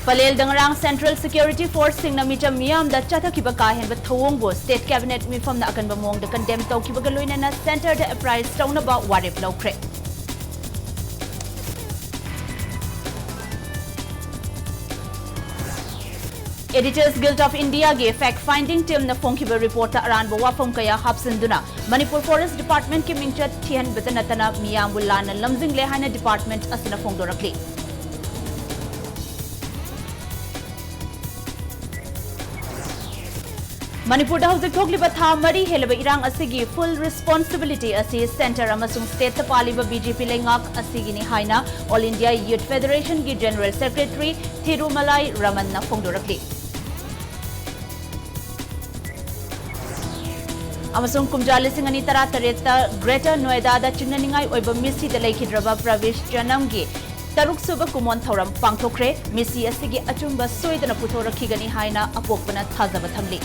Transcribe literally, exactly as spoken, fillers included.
ꯄꯂꯦꯜꯗ ꯉꯔꯥꯡ Central Security Forceꯁꯤꯡꯅ ꯃꯤꯆꯝ ꯃꯤꯌꯥꯝꯗ ꯆꯠꯊꯈꯤꯕ ꯀꯥ ꯍꯦꯟꯕ ꯊꯧꯑꯣꯡꯕꯨ State Cabinet ꯃꯤꯐꯝꯅ ꯑꯀꯟꯕ ꯃꯑꯣꯡꯗ condemn ꯇꯧꯈꯤꯕꯒ ꯂꯣꯏꯅꯅ Centreꯗ apprise ꯇꯧꯅꯕ ꯋꯥꯔꯦꯞ ꯂꯧꯈ꯭ꯔꯦ꯫ Editors Guild of Indiaꯒꯤ fact finding teamꯅ ꯐꯣꯡꯈꯤꯕ reportꯇ ꯑꯔꯥꯟꯕ ꯋꯥꯐꯝ ꯀꯌꯥ ꯍꯥꯞꯆꯤꯟꯗꯨꯅ ꯃꯅꯤꯄꯨꯔ Forest Departmentꯀꯤ ꯃꯤꯡꯆꯠ ꯊꯤꯍꯟꯕꯇ ꯅꯠꯇꯅ ꯃꯤꯌꯥꯝꯕꯨ ꯂꯥꯟꯅ ꯂꯝꯖꯤꯡꯂꯦ ꯍꯥꯏꯅ department ꯑꯁꯤꯅ ꯐꯣꯡꯗꯣꯔꯛꯂꯤ꯫ ꯃꯅꯤꯄꯨꯔꯗ ꯍꯧꯖꯤꯛ ꯊꯣꯛꯂꯤꯕ ꯊꯥ ꯃꯔꯤ ꯍꯦꯜꯂꯕ ꯏꯔꯥꯡ ꯑꯁꯤꯒꯤ full responsibility ꯑꯁꯤ Centre ꯑꯃꯁꯨꯡ Stateꯇ ꯄꯥꯜꯂꯤꯕ BJP ꯂꯩꯉꯥꯛ ꯑꯁꯤꯒꯤꯅꯤ ꯍꯥꯏꯅ All India Youth Federationꯒꯤ General Secretary ꯊꯤꯔꯨꯃꯂꯥꯏ ꯔꯃꯟꯅ ꯐꯣꯡꯗꯣꯔꯛꯂꯤ꯫ ꯑꯃꯁꯨꯡ ꯀꯨꯝꯖꯥ ꯂꯤꯁꯤꯡ ꯑꯅꯤ ꯇꯔꯥꯇꯔꯦꯠꯇ Greater Noidaꯗ ꯆꯤꯡꯅꯅꯤꯡꯉꯥꯏ ꯑꯣꯏꯕ ꯃꯤꯁꯤꯗ ꯂꯩꯈꯤꯗ꯭ꯔꯕ ꯄ꯭ꯔꯕꯤꯁ ꯖꯅꯝꯒꯤ ꯇꯔꯨꯛꯁꯨꯕ ꯀꯨꯃꯣꯟ ꯊꯧꯔꯝ ꯄꯥꯡꯊꯣꯛꯈ꯭ꯔꯦ꯫ ꯃꯤꯁꯤ ꯑꯁꯤꯒꯤ ꯑꯆꯨꯝꯕ ꯁꯣꯏꯗꯅ ꯄꯨꯊꯣꯔꯛꯈꯤꯒꯅꯤ ꯍꯥꯏꯅ ꯑꯄꯣꯛꯄꯅ ꯊꯥꯖꯕ ꯊꯝꯂꯤ꯫